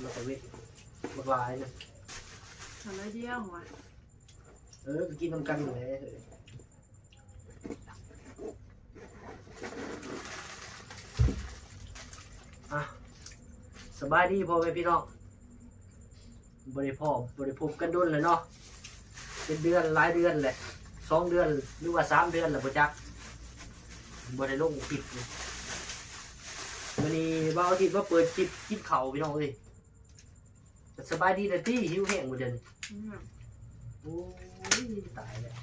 ແລ້ວກໍເວັດບັກຫຼາຍນະ ເອົາໜ້ອຍດຽວຫວາ ເອີ ກໍກິນນຳກັນຫັ້ນແຫຼະ. ອ່ະ ສະບາຍດີພໍ່ແມ່ພີ່ນ້ອງ ບໍ່ໄດ້ພໍ້ ບໍ່ໄດ້ພົບກັນດົນແລ້ວເນາະ ເປັນເດືອນ ຫຼາຍເດືອນແຫຼະ ສອງເດືອນ ຫຼືວ່າສາມເດືອນແລ້ວບໍ່ຈັກ ບໍ່ໄດ້ລົງຄລິບ. ມື້ນີ້ບ່າວອາທິດມາເປີດຄລິບກິນເຂົ້າພີ່ນ້ອງເອີຍ. ສະບາຍດີແດ່ຕິ ຫິວແຮງບໍ່ດຽວນີ້? ອືມ ໂອ້ຍ ຕາຍແລ້ວ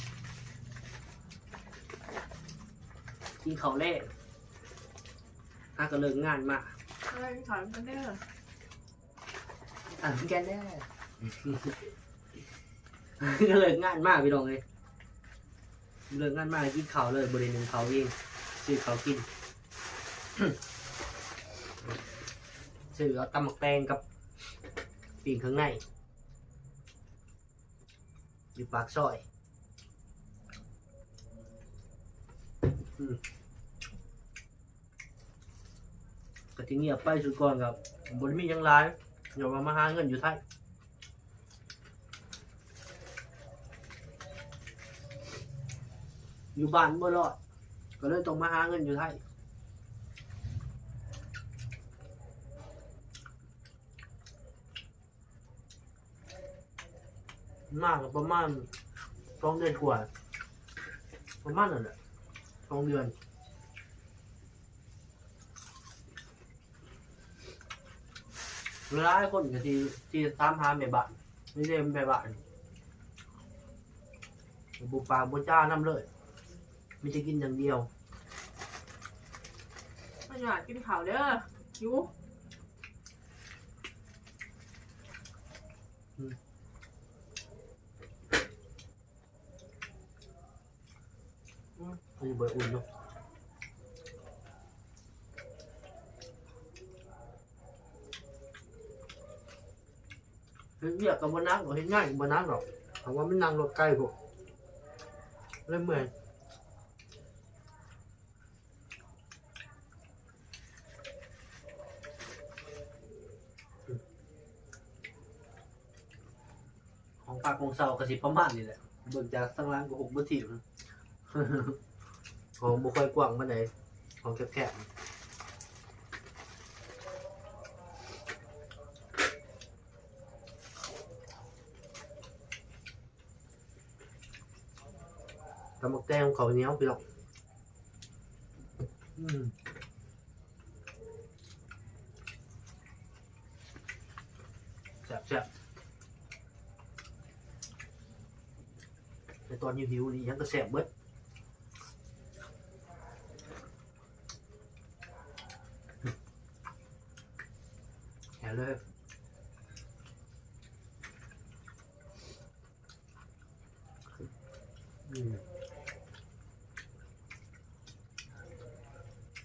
ກິນເຂົ້າແລງ ຫາກໍເລີກງານມາ ເອີ ກິນເຂົ້ານຳກັນເດີ ອ່າ ຄືກັນເດີ ກໍເລີກງານມາພີ່ນ້ອງເອີຍ. ເລີກງານມາກິນເຂົ້າເລີຍ ບໍ່ໄດ້ໜຶ້ງເຂົ້າເອງ ຊື້ເຂົ້າກິນ ຊື້ເອົາຕຳໝາກແຕງກັບປີ້ງເຄື່ອງໃນ ຢູ່ປາກຊອຍ ອືມ ກໍທີ່ງຽບໄປຊຸດກ່ອນກໍບໍ່ໄດ້ມີຫຍັງຫຼາຍ ຍ້ອນວ່າມາຫາເງິນຢູ່ໄທ ຢູ່ບ້ານບໍ່ລອດ ກໍເລີຍຕ້ອງມາຫາເງິນຢູ່ໄທ ມາກໍປະມານສອງເດືອນກວ່າ ປະມານນັ້ນແຫຼະ ສອງເດືອນ. ຫຼາຍຄົນກໍທີ່ ທີ່ຖາມຫາແມ່ບ້ານ ມີແຕ່ແມ່ບ້ານ ບໍ່ປາກບໍ່ຈານຳເລີຍ ມີແຕ່ກິນຢ່າງດຽວ. ມາຢາກກິນເຂົ້າເດີ ຫິວ. ອືມ ອັນນີ້ບໍ່ໄດ້ອຸ່ນເນາະ ເຮັດວຽກກໍບໍ່ໜັກດອກ ເຮັດງານກໍບໍ່ໜັກດອກ ເພາະວ່າມັນນັ່ງລົດໄກໂພດ ເລີຍເມື່ອຍ. ຫ້ອງພັກຫ້ອງເຊົ່າກໍຊິປະມານນີ້ແຫຼະ ເບິ່ງຈາກທາງຫຼັງກໍຫົກບໍ່ຖີບ ຫ້ອງບໍ່ຄ່ອຍກວ້າງປານໃດ ຫ້ອງແຄບໆ. ຕຳບັກແຕງເຂົ້າໜຽວພີ່ນ້ອງ ອືມ ແຊບໆ ໃນຕອນຫິວໆນີ້ຫຍັງກໍແຊບເບິດ ແຊບເລີຍ. ອືມ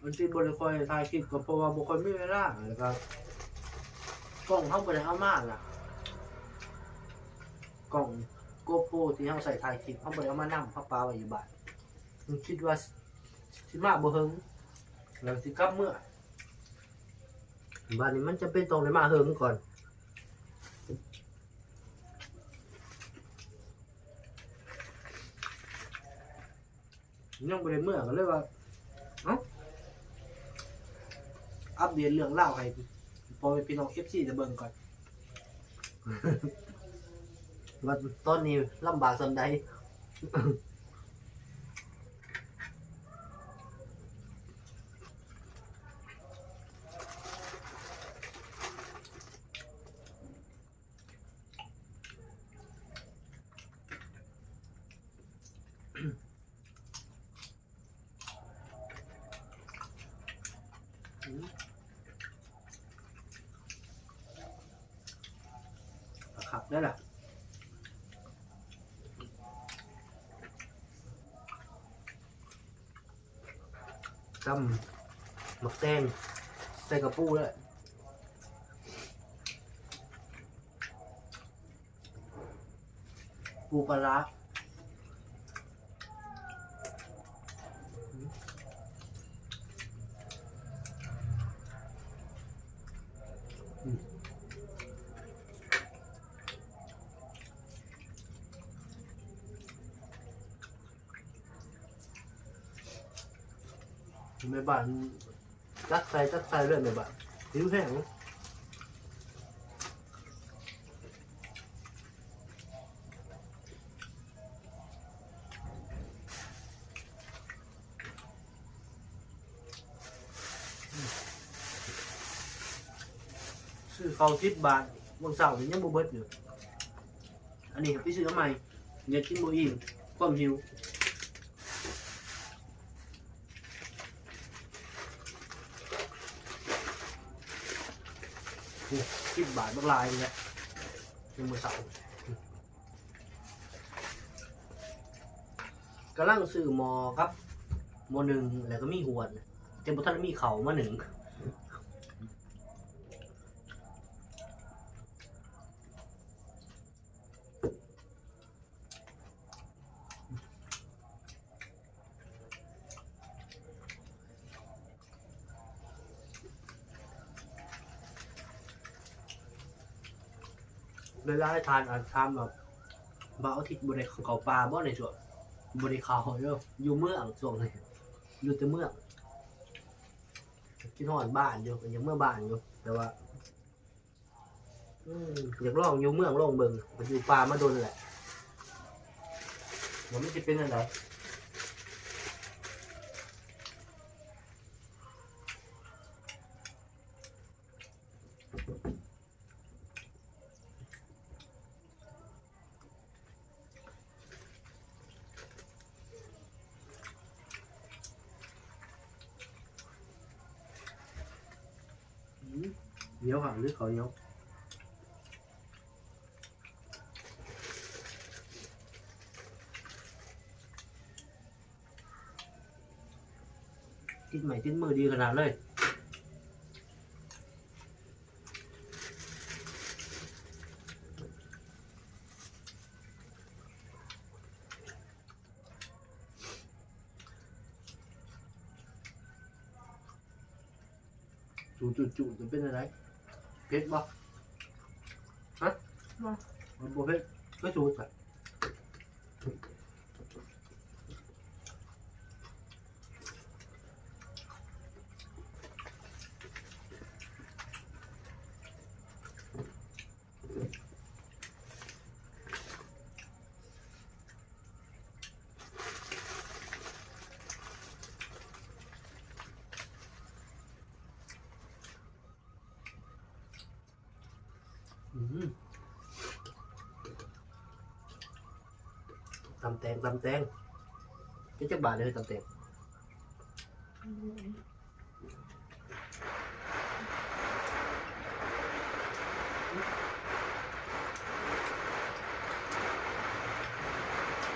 ອັນທີ່ບໍ່ໄດ້ຄ່ອຍຖ່າຍຄລິບກໍເພາະວ່າບໍ່ຄ່ອຍມີເວລາ ແລ້ວກໍກ້ອງເຮົາບໍ່ໄດ້ເອົາມາລະ ກ້ອງໂກໂປຣທີ່ເຮົາໃຊ້ຖ່າຍຄລິບ ເຮົາບໍ່ໄດ້ເອົາມານຳ ເຮົາປະໄວ້ຢູ່ບ້ານ ຄິດວ່າຊິມາບໍ່ເຖິງ ແລ້ວຊິກັບເມືອ ບາດນີ້ມັນຈຳເປັນຕ້ອງໄດ້ມາເຫິງກ່ອນ ຍັງບໍ່ໄດ້ເມືອ ກໍເລີຍວ່າ ເອົ້າ ອັບເດດເລື່ອງລາວໃຫ້ພໍ່ແມ່ພີ່ນ້ອງເອັຟຊີໄດ້ເບິ່ງກ່ອນ ວ່າຕອນນີ້ລຳບາກສ່ຳໃດ. ຄັກເດ້ລະ ຕຳໝາກແຕງໃສ່ກະປູເລີຍ. ປູປາຮ້າ ອືມ ອືມ. ແມ່ບ້ານຈັດໃສ່ ຈັດໃສ່ເລີຍແມ່ບ້ານ ຫິວແຮງ. ຊື້ເຂົ້າສິບບາດ ມື້ເຊົ້ານີ້ຍັງບໍ່ເບິດຢູ່ ອັນນີ້ໄປຊື້ເອົາໃໝ່ ຢາກກິນບໍ່ອີ່ມ ຄວາມຫິວ. ໂອ້ ສິບບາດບັກຫຼາຍນີ້ແຫຼະ ໃນມື້ເຊົ້າ. ກຳລັງຊື້ໝໍ້ກັບໝໍ້ໜຶ້ງ ແລ້ວກໍມີຫວດ ແຕ່ບໍ່ທັນໄດ້ມີເຂົ້າມາໜຶ້ງ. ຫຼາຍໆທ່ານອາດຖາມວ່າ ບ່າວອາທິດບໍ່ໄດ້ເຂົ້າປ່າບໍ່ໃນຊ່ວງ? ບໍ່ໄດ້ເຂົ້າເດີ ຢູ່ເມືອງຊ່ວງນີ້ ຢູ່ແຕ່ເມືອງ. ຄິດຮອດບ້ານຢູ່ ກໍຢາກເມືອບ້ານຢູ່ ແຕ່ວ່າ ອືມ ຢາກລອງຢູ່ເມືອງລອງເບິ່ງ ໄປຢູ່ປ່າມາດົນແຫຼະ ວ່າມັນຊິເປັນຈັ່ງໃດ. ອືມ ໜຽວຫາ ຫຼື ເຂົ້າໜຽວ ຕິດໄມ້ຕິດມືດີຂະໜາດເລີຍ. ສູດໆໆ ຈະເປັນຈັ່ງໃດ? ເຜັດບໍ່? ຮະ? ບໍ່ ມັນບໍ່ເຜັດ ຄືສູດຊະ. ອືມ ຕຳແຕງ ຕຳແຕງ ເປັນຈັກບາດເດີ ຕຳແຕງ?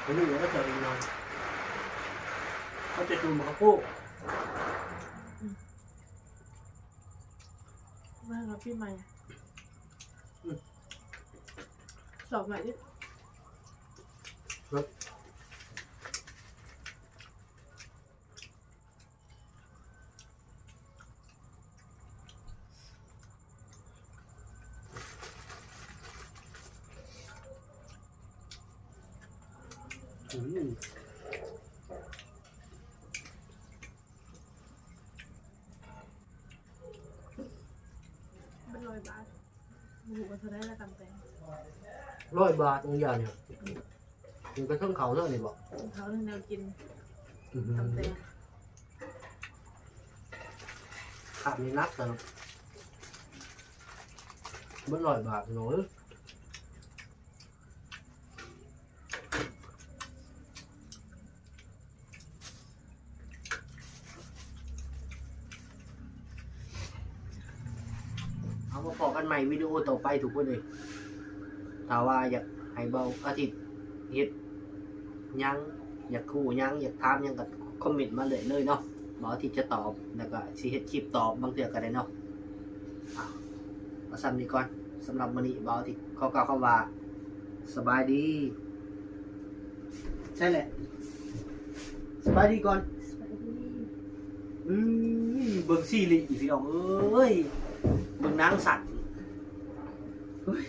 ບໍ່ຮູ້ວ່າເຈົ້າເອງເນາະ ເຂົາຈະຈູມເຂົ້າໂພດ. ອືມ ມາຮັບປີໃໝ່ ອືມ ສອບໃໝ່ດິ ເນາະ. ອືມ ເປັນຮ້ອຍບາດ ບໍ່ຮູ້ວ່າເທົ່າໃດລະ ຕຳແຕງ ຮ້ອຍບາດ ອົງຢານີ້ ອືມ ມັນກະເທິງເຂົ້າເທິງນີ້ບໍ? ເຂົ້າເທິງແນວກິນ ອືມ ຕຳແຕງ ຄາບນີ້ໜັກເຕີບ ເບິດຮ້ອຍບາດ ພີ່ນ້ອງເອີຍ. ເອົາ ມາພໍ້ກັນໃໝ່ວິດີໂອຕໍ່ໄປທຸກຄົນເອີຍ. ຖ້າວ່າຢາກໃຫ້ບ່າວອາທິດເຮັດຫຍັງ ຢາກຮູ້ຫຍັງ ຢາກຖາມຫຍັງ ກໍຄອມເມັນມາເລື້ອຍເລີຍເນາະ. ບ່າວອາທິດຈະຕອບ ແລ້ວກໍຊິເຮັດຄລິບຕອບບາງເທື່ອກໍໄດ້ເນາະ. ອ່ະ ເອົາສ່ຳນີ້ກ່ອນ. ສຳລັບມື້ນີ້ບ່າວອາທິດຂໍກ່າວຄຳວ່າ ສະບາຍດີ. ໃຊ່ແຫຼະ ສະບາຍດີກ່ອນ. ສະບາຍດີ. ອືມ ເບິ່ງຊີຣີພີ່ນ້ອງເອີຍ ເບິ່ງໜັງສັດ. ໂອ້ຍ